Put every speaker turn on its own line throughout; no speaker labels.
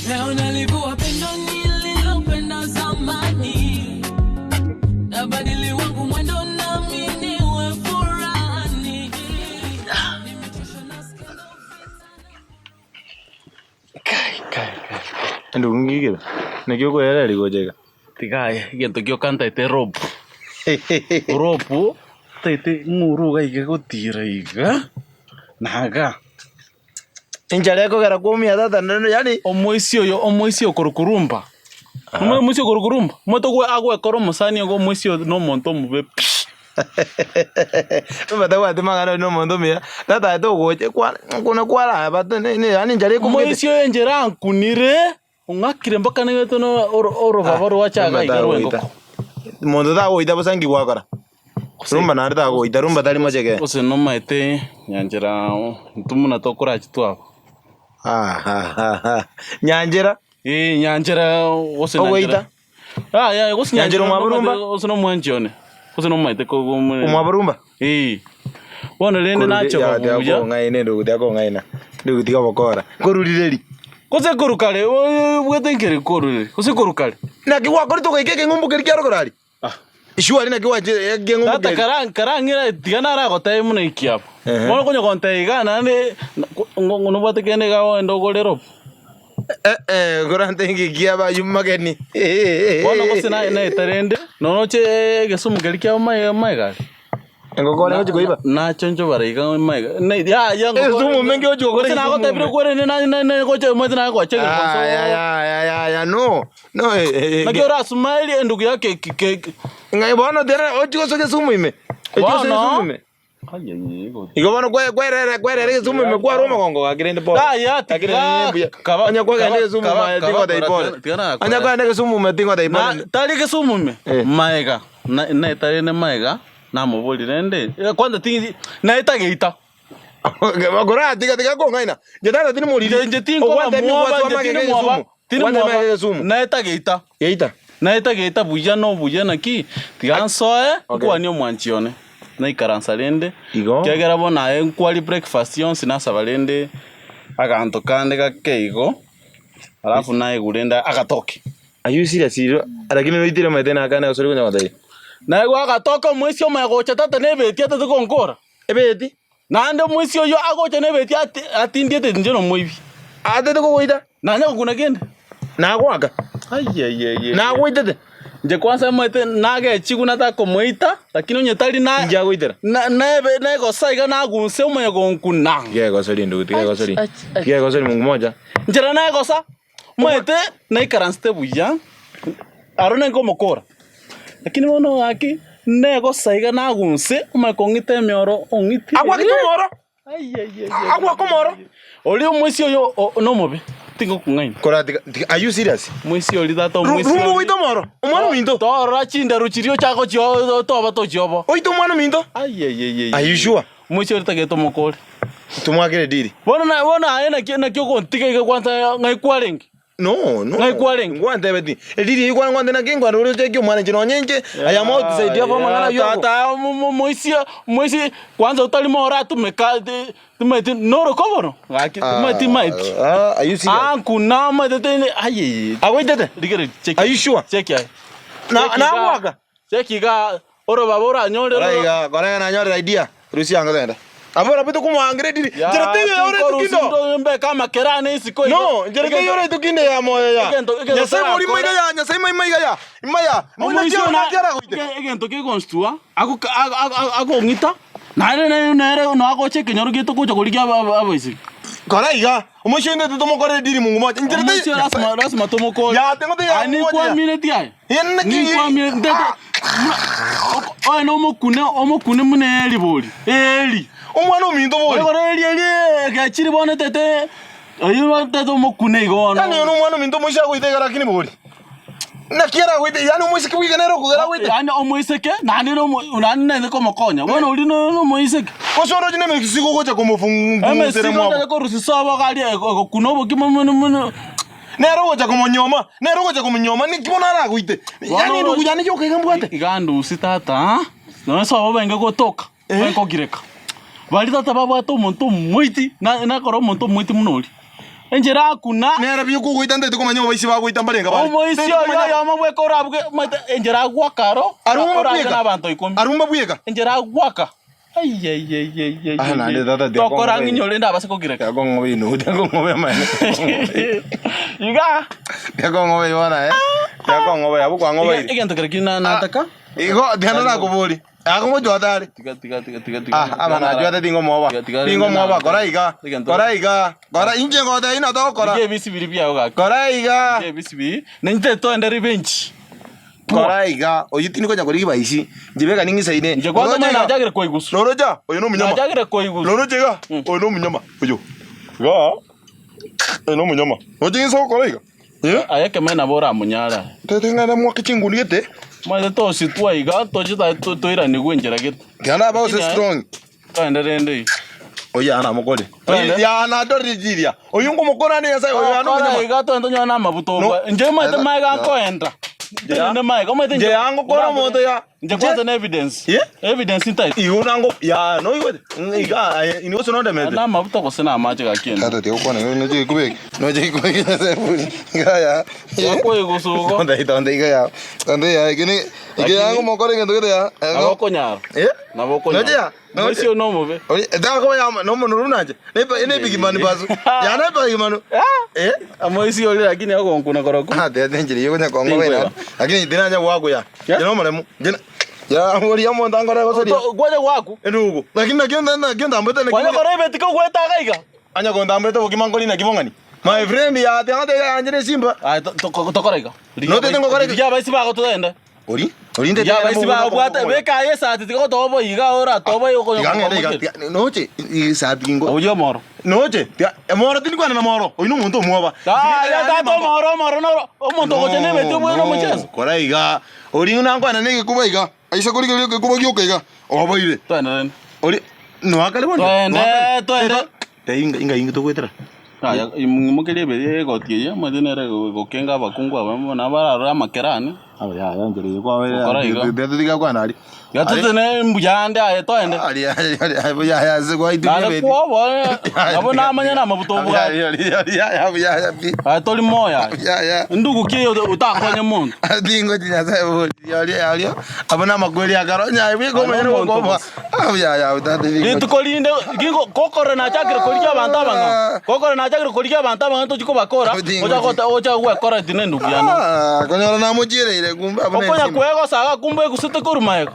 Leo nalivua pendo nililopenda zamani, nabadili wangu mwendo nami niwe furani. Nimechoshwa na skendo
Kai, kai, kai. Endugu ngigire. Naki okoereria gocha iga?
Tiga aye, egento gioka ntaete rope. Rope, ntaete ng'uru iga iga egotira iga, na iga.
Enchara ekogera kwomia tata naende yaani.
Omoisia oyo, omoisia okorokwa Rumba, omanye omoisia okorokwa Rumba? Omanyete ogwe agwekora omosani iga omoisia oyo na omonto omobe pi.
Rumba tabwati mang'ana oria na omonto omuya, tata aye togocha kwa kona kwaraba yaani enchara ekomogete.
Omoisia oyo enchera ankunire, ong'akire mpaka nigote na oro orobaba rwacha iga iga rwa engoko.
Monto tagoita bosa nki gwakora? Rumba naende tagoita, rumba tari mochegee.
Gose nomaete nyanchera intwe buna tokorachi twaba.
Nyanchera.
Ee nyanchera gose
Ogoita.
Yaya gose
Nyanchera omwabo rumba.
Gose nomwanchi one. Gose nomaete
Omwabo rumba.
Ee. Bono rende nacha kobuya.
Tiga kong'aina endugu tiga kong'aina. Endugu tiga gokora. Nkorurire ri.
Gose korwa kare obwate nkere nkorurire. Gose korwa kare.
Naki gwakorete ogaika ekeng'umbu keria kiarokora aria? Surely naki gwanchire ekeng'umbu
Tata
keria.
kara karang'ira tiga naragotebi buna ekiabo.
Ehe.
Bono konya gontebia iga naende nobwate kende iga ogende ogore rope.
Eh eh korante ekiabo aywo mageni.
Bono gose naye naete rende noroche egesumu keria kiabo magega magega aria.
Engoko ore gochi koiba.
Nachonchobara iga magega na yaya ngoko.
Egesumu omenke gochi gokora
Gose
egesumu
nagotebire
ime.
kwerende na na na gocha omanyete naye gocha
Ah, ya ya ya ya ya no. No eh eh.
Naki orasuma eri endugu ya ke ke ke.
Ng'ai bono tera ochi gosoa egesumu ime. Ochi gosoa
Bono.
egesumu ime. Igo bono kwe kwerere kwerere egesumu ime kwarwa omogongo gaki rende pole.
Yaya,
Gaki rende
tiga-
mbuya.
kaba-
Onye kwagenda
kaba-
egesumu
kaba-
ime
kaba-
tingotebia pole.
tiga nakwera.
Onye kwagenda egesumu ime tingotebia
Na
pole.
tari gesumu ime
Eh.
maega na naetare ne maega namoboria rende eh, kwanza ti naeta geita
Kora tiga tiga kong'aina. Inche tata tindi moriri.
Inche tinkoba
Ogwatebia
mwoba,
ogwaswa
inche
amagega
tindi mwoba,
egesumu.
tindi
Ogwatebia
mwoba.
amagega egesumu.
Naeta geita
Geita.
Naete geita buya nobuya naki, tiga nsoe
Okay.
nkwanie omwanchi one. Naikaransa rende,
Igo.
ekiagera bono aye nkwaria breakfast yonsi nasaba rende aganto kande gake igo, alafu naigwa rende agatoke.
Are you serious? Lakini noitire omanyete nakane gose ori konya gotebia.
Naigwa agatoke omoisia omanye gocha tata na ebeti atete gonkora.
Ebeti?
Naende omoisia oyio agocha na ebeti ati atindiete inche nomoibi.
Atete kogoita?
Nanye gokuna kende.
Nagoaka?
Ayayayaya.
Nagoitete?
Inche kwanza omanyete nagechigwa natakomoita, lakini onye tari na
Inche agoitera?
na nebe negosa iga nagunse omanye gonkuna.
Tiga egosori ndugu, tiga egosori.
Ach, ach, ach.
Tiga egosori Mungu moja.
Nchera negosa, omanyete naikaransete buya, aro nenge omokora, lakini bono gaki negosa iga nagunse omanye kong'ita emioro ong'itire.
Agwakete omoro? Agwaka omoro?
Oria omoisia oyo o- nomobe, tingokong'aina.
Kora tiga, tiga, are you serious?
Omoisia oria tata
Ru-
omoisia
Rumo
oria.
oite omoro? Omwana ominto?
Torora chinderu chiria ochake gochio toba tochiobo.
Oite omwana ominto?
Ayayayaya.
Are you sure?
Omoisia oria tagete omokore.
Tomwakere deal.
Bono na bono aye naki naki ogontiga iga kwanza ng'ai kwarenge?
No, no.
Ng'ai kwarenge?
Ngwantebeti, eriri eyio kwane ngwante naki nkwane ore oche ki omwana inche nonye inche, I am outside of amang'ana ayio ago.
Tata moisia moisia kwanza otari moratumeka timaeti noroko bono gaki timaeti maeti.
Ah, are you serious?
Ah nkuna omanyete ayeye.
Agoitete?
Rigereria cheki.
Are you sure?
Cheki aye.
Na
Cheki iga.
nagwaka?
Cheki iga orobaba oranyore
Kora iga, kora iga nanyore idea. Rusia anga togende. Abwo barabwo tokomoangera ediri.
Ya,
Nchera teiyo ore
tinkorusia
etukindo.
ndo mbeke amakere ane isiko igo.
No, nchera teiyo ore etukindo ya moyo ya.
Egento- egento
Nyasaye mori
tarakore.
maiga ya, Nyasaye mai maiga ya. Imaya. Moina
Omoisio
kiara
na-
na kiara goite.
ege- egento kegonstua agoka- ag- ag- ag- agong'ita naende nere nere noagocha ekenyoro giaito gocha korigia aba- aba- abaiseke.
Kora iga. Omoisio oino tomokorere ediri Mungu moja. Nchera
Omoisio
teiyo.
lasima lasima tomokore.
Ya, tengo te ya,
Aye
moja ya.
nikwaminetie aye.
Ene ki-
Ninkwamire ntete oye nomokune omokune buna Eli bori, Eli.
Omwana ominto bori.
Oigoro Eli eri egechiri bono etete oyio etete omokune igo bono.
Yaani oyo nomwana ominto omoiseke agoita iga lakini bori. Naki aragoite yaani omoiseke bweka nere okogera agoite.
Yaani omoiseke naende nomo naende nere komokonya bono oria no nomoiseke.
Gose oroche na emesigo ogocha komofung'utera
Emesigo
mwabo.
ndare korusia sobo iga aria egokuna obokima mono mono.
Nere ogocha komonyuoma, nere ogocha komonyuoma, ninki bono aragoite? Yaani endugu yane yoka iga mbwate.
Iga ndusi tata, nonya sobo benge gotoka,
Eh.
benge kogireka. Baria tata babwate omonto omoiti, na nakora omonto omoiti buna oria. Enchera akuna.
Nere buya okogoita ntaete komanya oboisi bagoita mbarenge bare.
Omoisi
Ntaete
oyo
komanya-
oyomo bweka orabuge omanyete enchera agwaka aro
Aruma
orabuge
bweka.
na abanto ikomi.
Aruma bweka.
Enchera agwaka.
Ah, naende tata tiga
Tokora
kong'obe.
ng'inyore rende abase kogireka.
Tiga kong'obe ino, tiga kong'obe amaene.
Iga.
Tiga kong'obe bono eh. Tiga kong'obe abwo kwang'obeire.
Egento kere ki na- nataka.
Igo tiga narakobori. Akomochwata are.
Tiga tiga tiga tiga tiga.
Ah, aba nachwate tingomoba.
Tiga- tiga-
Tingomoba, kora iga.
Egento-
Kora iga. Kora inche ngotebia ng'a togokora.
Rigia ebisi biria biago gaki.
Kora iga.
Rigia ebisi biria. Naintwe toende revenge.
Kora iga. Oyio tindi konya korigia baisi. Inche beka ning'isaine.
Inche kwanza
Roche iga.
nachagire koigusu.
Rorocha, oyo nomunyama.
Nachagire koigusu.
Roroche iga, oyo nomunyama. Oyo. Iga. Oyo nomunyama. Roche ng'ise gokora iga. Eh?
Aye ekemanyererio nabo oramonyare aye.
Tete ng'ende mwake chinguni gete.
Omanyete tositwa iga toche ta- to- toiranigwe enchera gete.
Tiga nabe gose
Lakini aye-
strong.
Toende rende iga.
Oyo yana mokore.
Toende.
Yana adorire chiria. Oyo ngomokora ne Nyasaye oyo yana
Tokora
omunyama.
iga toende tonyore na amabuta
No.
obwa. Inche omanyete maega nkoenda. Ntenene maega omanyete
Nche yangokora omonto ya.
Inche kwanza na evidence.
Ye?
Evidence ntaete.
Igo nango ya noigwete. Iga aye inwe gose nondemete.
Na amabuta gose na amache gaki ende.
Tata tiga gokwana noche gekubeke. Noche gekubeke Nyasaye bori. Iga ya.
Yakoigusa igo.
Tonde tonde iga ya. Tonde ya ekene eke yango mokore egento gete ya.
Nabo okonyara.
Eh?
Nabo okonyara.
Noche ya.
Noche oyo nomobe.
Ori etaka ya nomonuru nache. Ne ne big man basu. Ya ne big man. Eh?
Amoisi ori lakini agonkuna korokwo.
Ah, tete njiri yokonya kongo
Tinkweba.
bena. Lakini tinanya gwakuya.
Yeah?
Jena omoremu. Jena. Ya ori omonto angore gosoria.
Gwacha gwaku.
Enugu. Lakini nakio nakio ndambete
Kwanya
nakio.
kora ebeti kogwetaga iga.
Anya kondambete bokima nkori naki bong'ani. My friend ya tiang'ate yanchire simba.
Aye tokora iga.
Notete ngokora iga.
Rigia abaisi bago togende.
Ori? Ori ndete
Rigia abaisi bago bwate beka aye esati tiga gotoba iga oratoba iga
Tiga ng'ende iga. Tiga noche esati ingo.
Oyio omoro.
Noche tiga omoro tindi kwana na moro. Oyio nomonto omwoba.
Ah, ya tata omoro omoro noro omonto ogocha na ebeti obwene omocheso.
Kora iga. Ori nankwana na egekuba iga. Aise korigereria egekuba gioka iga. Oboire.
Twende rende.
Ori noakare bono.
Twende, twende.
Tei inga inga inga togoetera.
Aya imokeria eberi egoti eye omanyete nere egokenga abakungu aba bono abararore amakera ane.
Aba yaya enchera eye kwabere
Gokora iga.
tiga kwana aria.
Tiga totene mbuya ande aye toende.
Aria aria aria buya yaya ase gwaitirie
Nare
ebeti.
kwoboa nabo namanya namabuta obwate.
Aria aria aria yaya buya yaya pi.
Aye tori moyo aye.
Yaya.
Ndugu ki eye otakonye monto.
Tingochi Nyasaye bori aria aria abo namakweri akaro nyaye bweka
Aye
omonyene
nomonto
gokoboa.
bosa.
Ah buya yaya tata tingochi.
Rituko rinde gigo gokorora nachakire korigia abanto abang'ao gokorora nachakire korigia abanto abang'ao tochia kobakora ocha gota ocha gwekora ati nendugu yane.
Ah konyora namochiereire kumbe abwo
Okonya
nensima.
kwegosa iga kumbe egusete korwa magega.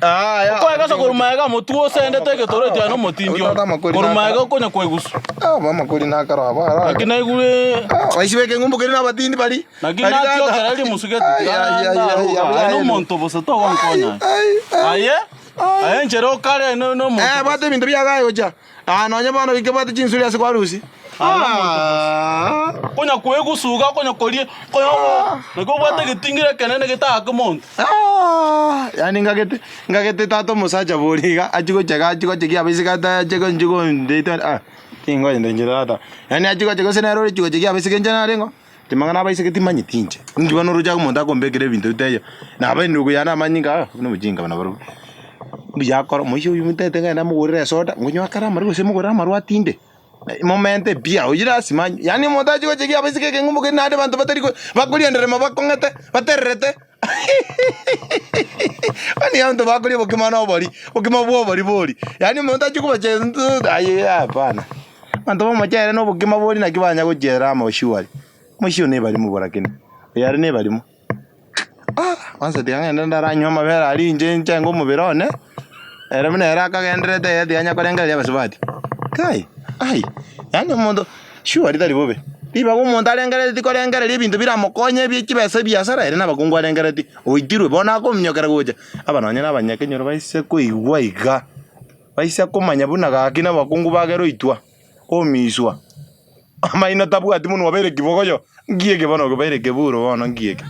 Ah ya.
Okoegosa korwa magega motwe osendete egetoro eti aye nomotindi
Tata
one.
amakori
Korwa
nakara.
magega okonya kwegusu.
Ah amakori nakaro aba ara.
Naki naigure
Ah baisibeke ng'umbu keri nabatindi bari.
naki natiokera rimusu gete tiga ndaruga aye nomonto bosa togonkonya aye. Aye aye enchera okare no nomonto
Eh, bwate ebinto biagaye gocha. Ah, nonye bono gike bwate chinsuri ase kwarusia. Ah.
Konya kwegusuga konya koria konya naki obwate egetingiro ekenene getake monto.
Ah, yaani ngagete ngagete tata omosacha bori iga achie gochega achie gochegia abaiseke ata ache gonchi gondeita ah tingoenda inche tata. Yaani achie gochega gose nere ore chigochegia abaiseke inche nare ng'o? Timang'ana abaiseke timanyeti inche. Inki bono oroche omonto akombekera ebinto bitaiyo. Naba endugu yane amanyinga ah buna omojinga buna barobwo. Mbuya akora omoisia oyio omotebete ng'a namogorere esoda, ngonywa akare amarwa gose mogorere amarwa atinde. Momente pi oyio lasima anywe. Yaani omonto achie gochegia abaiseke ekeng'umbu keria naende abanto batari ko bakoria enderema bakong'ete, batererete yaani abanto bakoria obokima na obori, obokima bwa obori bori. Yaani omonto achie kobache aye hapana. Abanto b'omochere na obokima boria naki banya gochiera amo surely. Omochie oyo nebarimo borakini, oyo are nebarimo. Ah, kwanza tiga ng'ende ndaranywe amabere aria inche nchenge omobere one, ere buna ere akagenderete iga tiga anya korengereria abasubati. Kai, ai, yaani omonto surely tari bobe. Ribaga omonto arengereretie korengereria ebinto biramokonye ebie chibesa ebiasara ere nabakungu arengereretie, oitirwe bono akominyokera gocha, aba nonye na abanyakenyoro baise koigwa iga. Baisa komanya buna gaki nabakungu bageroitwa komiswa, amaino tabwati monwa obeire kibogoyo, nki eke bono obeire keburo bono nki eke?